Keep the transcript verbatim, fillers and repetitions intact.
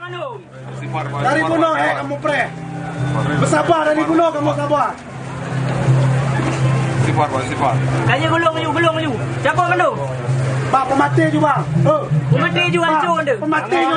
Dari bunoe, eh, kamoe preh. Beusaba dari bunoe, kamoe saba. Sifar, Pak, sifar. Tanya gulong laju, gulong laju. Siapa kandung? Pak, pematé ju, Bang. Pematé ju, hancur anda. Pematé ju.